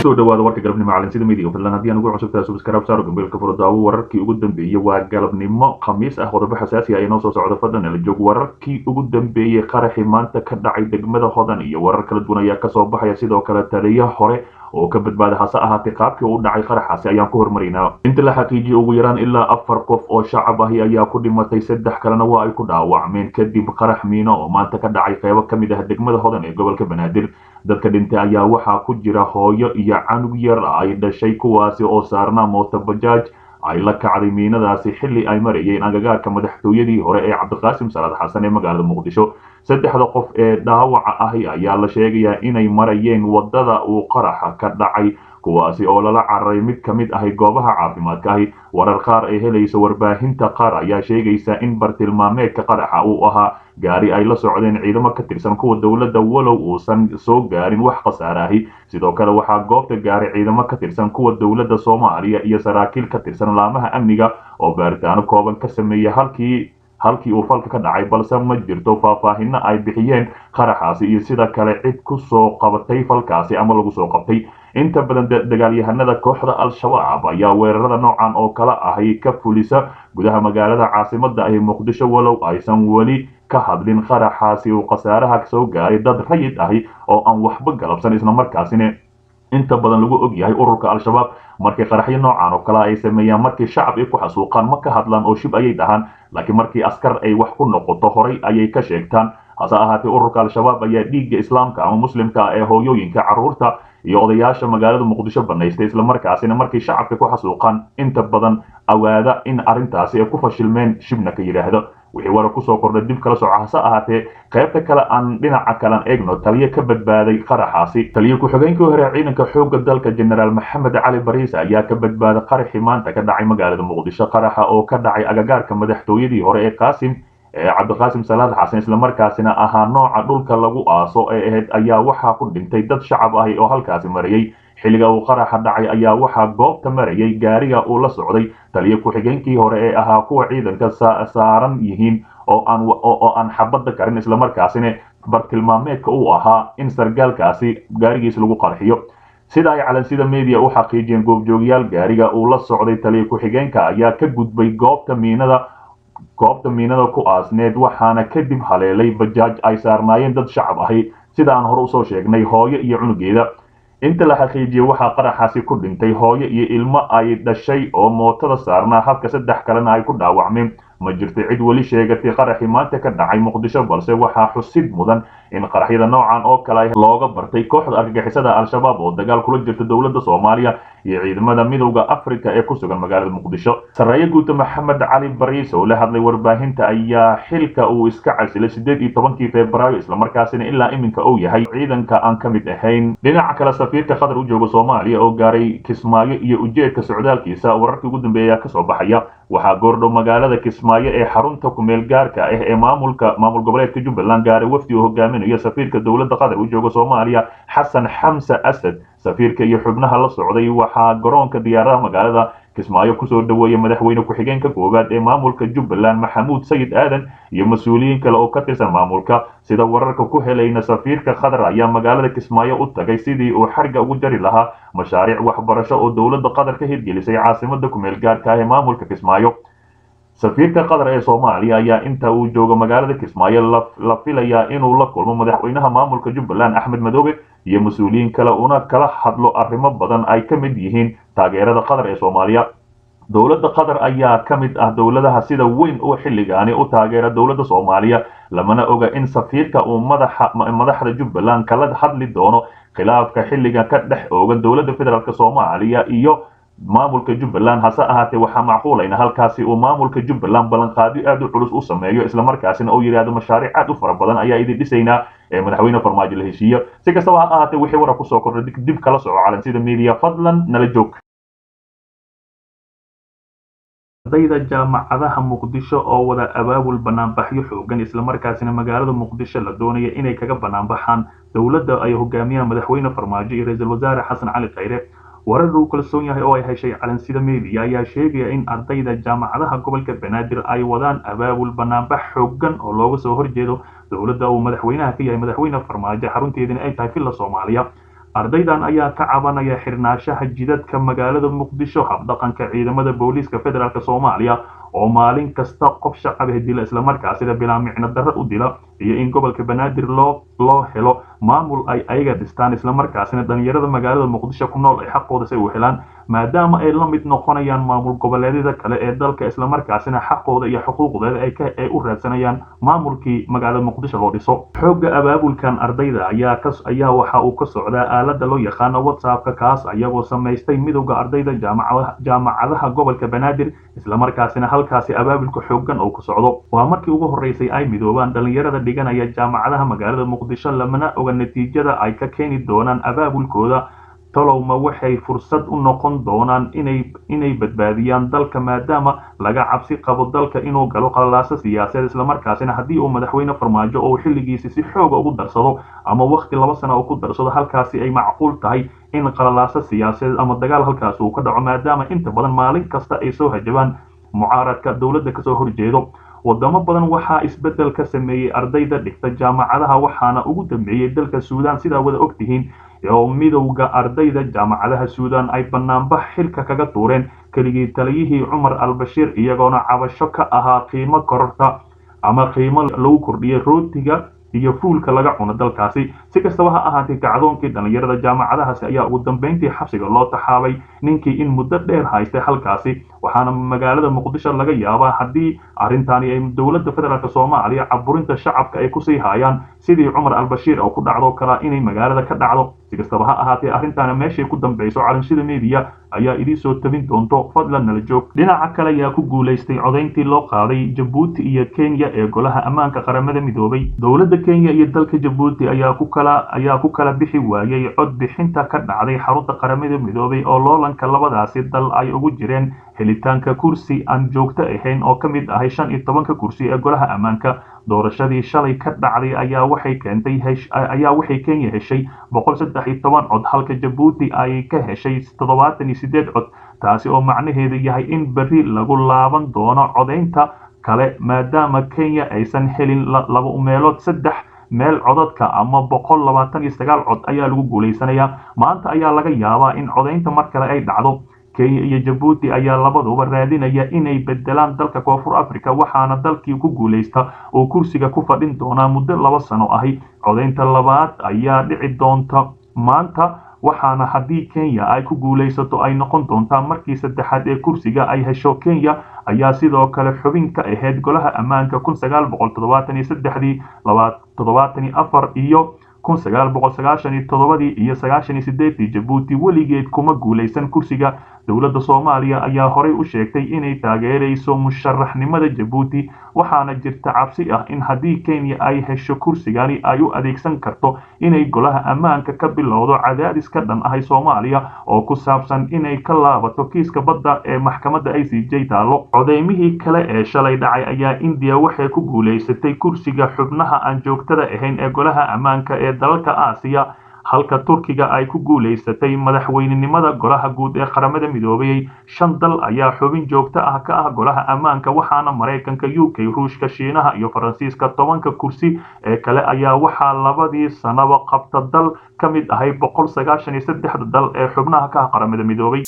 Kusoo dhawaada warka galabnimo Calansida Media. Fadlan haddii aan ugu cusubtahay, subscribe saaro, gambeelka furo, daawo wararkii ugu dambeeyey. Waa galabnimo Khamiis ah, qodobo xasaasi ah inoo soo socdo. Fadlan nala joog. Wararkii ugu dambeeyey qaraxii maanta ka dhacay degmada Hodan iyo warar kala duwan ayaa kasoo baxaya. Sidoo kale taliyo hore oo ka badbaada, hase ahaatee qaabkii u dhacay qaraxaasi ayaan ku hormaraynaa. Inta la xaqiijiyey, ugu yaraan ilaa 4 qof oo shacab ahi ayaa ku dhimatay, 3 kalena waa ay ku dhaawacmeen kadib qarax miino oo maanta ka dhacay qeybo ka mid ah degmada Hodan ee gobolka Banaadir. Dadka dhintay ayaa waxaa ku jira hooyo iyo canug yar ay dhashay, kuwaasi oo saarnaa mooto bajaaj ay la kacday miinadaasi xilli ay marayeen agagaarka madaxtooyadii hore ee Cabdiqaasim Salaad Xasan ee magaalada Muqdisho. 3da qof ee dhaawaca ahi ayaa la sheegayaa inay marayeen wadada uu qaraxa ka dhacay, kuwaasi oo lala cararay mid ka mid ahi goobaha caafimaadka ahi. Warar qaar ay helayso warbaahinta qaar ayaa sheegaysa in bartilmaameedka qaraxa uu ahaa gaari ay la socdeen ciidamo ka tirsan kuwa dowladda, walow uusan soo gaarin wax khasaare ahi. Sidoo kale waxaa goobta gaaray ciidamo ka tirsan kuwa dowladda Soomaaliya iyo saraakiil ka tirsan laamaha amniga oo baaritaano kooban ka sameeyay halkii uu falka ka dhacay, balse ma jirto faahfaahino ay bixiyeen qaraxaasi iyo sida kale cid ku soo qabatay falkaasi ama lagu soo qabtay. Inta badan dagaalyahanada kooxda Al-Shabaab ayaa weerarada noocan oo kale ahi ka fulisa gudaha magaalada caasimada ahi Muqdisho, walow aysan weli ka hadlin qaraxaasi uu khasaaraha soo gaaray dad rayid ahi oo aan waxba galabsan. Islamarkaasina inta badan lagu og yahay ururka Al-Shabaab markii qaraxyo noocan oo kale ay sameeyaan, markii shacab ay ku xasuuqaan ma ka hadlaan oo shib ayay dhahaan, laakiin markii askar ay wax ku noqoto horay ayay ka sheegtaan. Hase ahaatee ururka Al-Shabaab ayaa dhiigga islaamka ama muslimka ee hooyooyinka, carruurta iyo odayaasha magaalada Muqdisho banaystay, islamarkaasina markii shacabka ku xasuuqaan inta badan awaada in arrintaasi ay ku fashilmeen, shibna ka yidhaahdo. Wixii warar kusoo kordhay dib kala soco. Hase ahaatee qaybta kale aan dhinaca kalean eegno, taliyo ka badbaaday qaraxaasi. Taliyo ku-xigeenkii hore ciidanka xoogga dalka, Jenaraal Maxamed Cali Bariis, ayaa ka badbaaday qaraxii maanta ka dhacay magaalada Muqdisho. Qaraxa oo ka dhacay agagaarka madaxtooyadii hore ee Qaasim ee Cabdiqaasim Salaad Xasan, islamarkaasina ahaa nooca dhulka lagu aaso ee ahayd, ayaa waxaa ku dhintay dad shacab ahi oo halkaasi marayay. Xilliga uu qaraxa dhacay ayaa waxaa goobta marayay gaariga uu la socday taliyo ku-xigeenkii hore ee ahaa kuwa ciidanka saaran yihiin oo aan xabadda karin, islamarkaasina bartilmaameedka uu ahaa in sargaalkaasi gaarigiisa lagu qarxiyo. Sida ay Calansida Media u xaqiijiyeen goobjoogyaal, gaariga uu la socday taliyo ku-xigeenka ayaa ka gudbay goobta miinada ku aasneed, waxaana kadib haleelay bajaaj ay saarnaayeen dad shacab ahi, sida aan hore usoo sheegnay, hooyo iyo cunugeeda. Inta la xaqiijiyey, waxaa qaraxaasi ku dhintay hooyo iyo ilmo ay dhashay oo mootada saarnaa, halka 3 kalena ay ku dhaawacmeen. Ma jirto cid weli sheegatay qaraxii maanta ka dhacay Muqdisho, balse waxaa xusid mudan in qaraxyada noocan oo kale looga bartay kooxda argagixisada Al-Shabaab oo dagaal kula jirta dowladda Soomaaliya iyo ciidamada Midowda Africa ee ku sugan magaalada Muqdisho. Sarreeye guuta Maxamed Cali Bariis oo la hadlay warbaahinta ayaa xilka uu iska casilay 18-kii Febraayo, islamarkaasina ilaa iminka uu yahay ciidanka aan ka mid ahayn. Dhinaca kale, safiirka Qatar u jooga Soomaaliya oo gaaray Kismaayo iyo ujeedka socdaalkiisa, wararkii ugu dambeeya ayaa kasoo baxaya. Waxaa goordhow magaalada Kismaayo ee xarunta kumeel gaarka ah ee maamulka maamul goboleedka Jubbaland gaaray wafdi uu hogaaminayo safiirka dowladda Qatar u jooga Soomaaliya, Xasan Xamse Asad. Safiirka iyo xubnaha la socday waxaa garoonka diyaaradaha magaalada Kismaayo kusoo dhaweeyay madaxweyne ku-xigeenka koowaad ee maamulka Jubbaland, Maxamuud Sayid Aadan, iyo mas-uuliyiin kale oo ka tirsan maamulka. Sida wararka ku helayna, safiirka Qatar ayaa magaalada Kismaayo u tagay sidii uu xarga ugu jari lahaa mashaariic waxbarasho oo dowladda Qatar ka hirgelisay caasimada kumeel gaarka ah ee maamulka Kismaayo. Safiirka Qatar ee Soomaaliya ayaa inta uu joogo magaalada Kismaayo la filayaa inuu la kulmo madaxweynaha maamulka Jubbaland, Axmed Madoobe, iyo mas-uuliyiin kale, una kala hadlo arrimo badan ay ka mid yihiin taageerada Qatar ee Soomaaliya. Dowladda Qatar ayaa ka mid ah dowladaha sida weyn oo xilligaani u taageera dowladda Soomaaliya, lamana oga in safiirka uu madaxda Jubbaland kala hadli doono khilaafka xilliga ka dhex oogan dowladda federaalk Soomaaliya iyo maamulka Jubbaland. Hase ahaatee waxaa macquula in halkaasi uu maamulka Jubbaland ballanqaadyo aad u culus u sameeyo, islamarkaasina uu yidhaahdo mashaariic aad u fara badan ayaa idin dhisaynaa ee madaxweyne Farmaajo la heshiiyo. Si kastaba ha ahaatee, wixii warar kusoo kordhay dib kala soco Calansida Media. Fadlan nala joog. Ardayda jaamacadaha Muqdisho oo wada abaabul banaanbaxyo xoogan, islamarkaasina magaalada Muqdisho la doonaya inay kaga banaanbaxaan dowladda ay hogaamiyaan madaxweyne Farmaajo iyo ra-iisul wasaare Xasan Cali Khayre. Warar uu kalsoon yahay oo ay heshay Calansida Media ayaa sheegaya in ardayda jaamacadaha gobolka Banaadir ay wadaan abaabul banaanbax xoogan oo looga soo horjeedo dowladda uu madaxweynaha ka yahay madaxweyne Farmaajo, xarunteedina ay tahay Villa Soomaaliya. Ardaydan ayaa ka cabanaya xirnaanshaha jidadka magaalada Muqdisho, habdhaqanka ciidamada booliiska federaalk Soomaaliya oo maalin kasta qof shacab ah dila islamarkaasina bilaa micno darro u dila, iyo in gobolka Banaadir loo helo maamul ay ayaga dhistaan islamarkaasina dhalinyarada magaalada Muqdisho ku nool ay xaqooda si u helaan, maadaama ay la mid noqonayaan maamul goboleedyada kale ee dalka, islamarkaasina xaqooda iyo xuquuqdeeda ay u raadsanayaan maamulkii magaalada Muqdisho loo dhiso. Xoogga abaabulkan ardayda ayaa waxa uu ka socdaa aaladda loo yaqaano WhatsApp-ka, kaas ayagoo samaystay midowda ardayda jaamacadaha gobolka Banaadir, islamarkaasina halkaasi abaabulka xooggan oo ku socdo. Waa markii ugu horreysay ay midoobaan dhalinyarada dhiganaya jaamacadaha magaalada Muqdisho, lamana oga natiijada ay ka keeni doonaan abaabulkooda. Tolowma waxay fursad u noqon doonaan inay badbaadiyaan dalka, maadaama laga cabsi qabo dalka inuu galo qalalaaso siyaasadeed, islamarkaasina haddii uu madaxweyne Farmaajo oo xilligiisi si xooga ugu darsado ama waqti 2 sano uu ku darsado, halkaasi ay macquul tahay in qalalaaso siyaasadeed ama dagaal halkaasi uu ka dhaco, maadaama inta badan maalin kasta ay soo hajabaan mucaaradka dowladda kasoo horjeedo. Wadamo badan waxaa isbeddel ka sameeyey ardayda dhigta jaamacadaha, waxaana ugu dambeeyey dalka Suudaan, sidaa wada ogtihiin, oo midowda ardayda jaamacadaha Suudaan ay banaanbax xilka kaga tuureen keligii taliyihii Cumar al-Bashiir, iyagoona cabasho ka ahaa qiimo kororta ama qiimo lagu kordhiyey rootiga iyo fuulka laga cuno dalkaasi. Si kastaba ha ahaatee, kacdoonkii dhalinyarada jaamacadahaasi ayaa ugu dambeyntii xabsiga loo taxaabay ninkii in muddo dheer haystay halkaasi, waxaana magaalada Muqdisho laga yaabaa haddii arrintani ay dowladda federaalk Soomaaliya caburinta shacabka ay kusii hayaan sidii Cumar al-Bashiir oo ku dhacdo kala inay magaalada ka dhacdo. Si kastaba ha ahaatee, arrintaana meeshay ku dambayso Calanshida Media ayaa idiin soo tabin doonto, fadlan nala joog. Dhinaca kale ayaa ku guulaystay codayntii loo qaaday Jabuuti iyo Kenya ee golaha ammaanka Qaramada Midoobay. Dowladda Kenya iyo dalka Jabuuti ayaa ku kala bixi waayay cod bixinta ka dhacday xarunta Qaramada Midoobay oo loolanka labadaasi dal ay ugu jireen helitaanka kursi aan joogto ahayn oo ka mid ahay 15 kursi ee golaha ammaanka. Doorashadii shalay ka dhacday ayaa waxay Kenya heshay 113 cod, halka Jabuuti ay ka heshay 78 cod, taasi oo macnaheedu yahay in berri lagu laaban doono codaynta kale, maadaama Kenya aysan helin 2 meelood 3 meel codadka ama 129 cod ayaa lagu guuleysanayaa. Maanta ayaa laga yaabaa in codaynta mar kale ay dhacdo. Kenya iyo Jabuuti ayaa labaduba raadinaya inay bedelaan dalka Koonfur Afrika, waxaana dalkii ku guuleysta oo kursiga ku fadhin doonaa muddo 2 sano ahi. Codaynta labaad ayaa dhici doonta maanta, waxaana haddii Kenya ay ku guuleysato ay noqon doontaa markii saddexaad ee kursiga ay hesho. Kenya ayaa sidoo kale xubin ka ahayd golaha ammaanka 1973, 74 iyo 1997 iyo 98. Jabuuti weligeed kuma guuleysan kursiga. Dowladda Soomaaliya ayaa horey u sheegtay inay taageerayso musharaxnimada Jabuuti, waxaana jirta cabsi ah in haddii Kenya ay hesho kursigani ay u adeegsan karto inay golaha ammaanka ka bilowdo cadaadis ka dhan ahay Soomaaliya oo ku saabsan inay ka laabato kiiska badda ee maxkamadda ICJ taalo. Codeymihii kale ee shalay dhacay ayaa India waxay ku guuleysatay kursiga xubnaha aan joogtada ahayn ee golaha ammaanka ee dalalka Aasiya, halka Turkiga ay ku guuleysatay madaxweynenimada golaha guud ee Qaramada Midoobay. 5 dal ayaa xubin joogto ah ka ah golaha ammaanka, waxaana Mareykanka, UK, Ruushka, Shiinaha iyo Faransiiska. 10 kursi ee kale ayaa waxaa labadii sanaba qabta dal ka mid ahay 193 dal ee xubnaha ka ah Qaramada Midoobay.